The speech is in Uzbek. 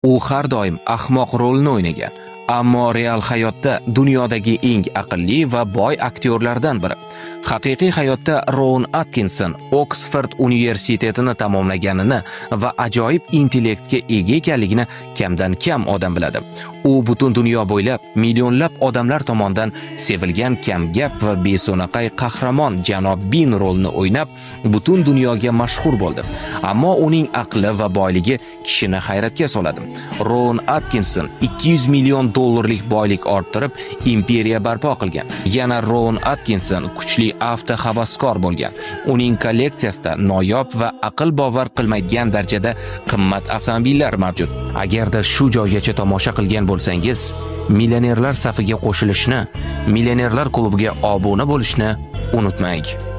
U har doim ahmoq rolini o'ynagan, ammo real hayotda dunyodagi eng aqlli va boy aktyorlardan biri. Haqiqiy hayotda Rowan Atkinson Oksford universitetini tamomlaganini va ajoyib intellektga ega ekanligini kamdan kam odam biladi. U butun dunyo bo'ylab millionlab odamlar tomonidan sevilgan kamgap va beso'naqay qahramon Janob Bin rolini o'ynab, butun dunyoga mashhur bo'ldi. Ammo uning aqli va boyligi kishini hayratga soladi. Rowan Atkinson 200 million dollarlik boylik orttirib, imperiya barpo qilgan. Yana Rowan Atkinson kuchli avto havaskor bo'lgan. Uning kolleksiyasida noyob va aql bovar qilmaydigan darajada qimmat avtomobillar mavjud. Agarda shu joygacha tomosha qilgan bo'lsangiz, millionerlar safiga qo'shilishni, millionerlar klubiga obuna bo'lishni unutmang.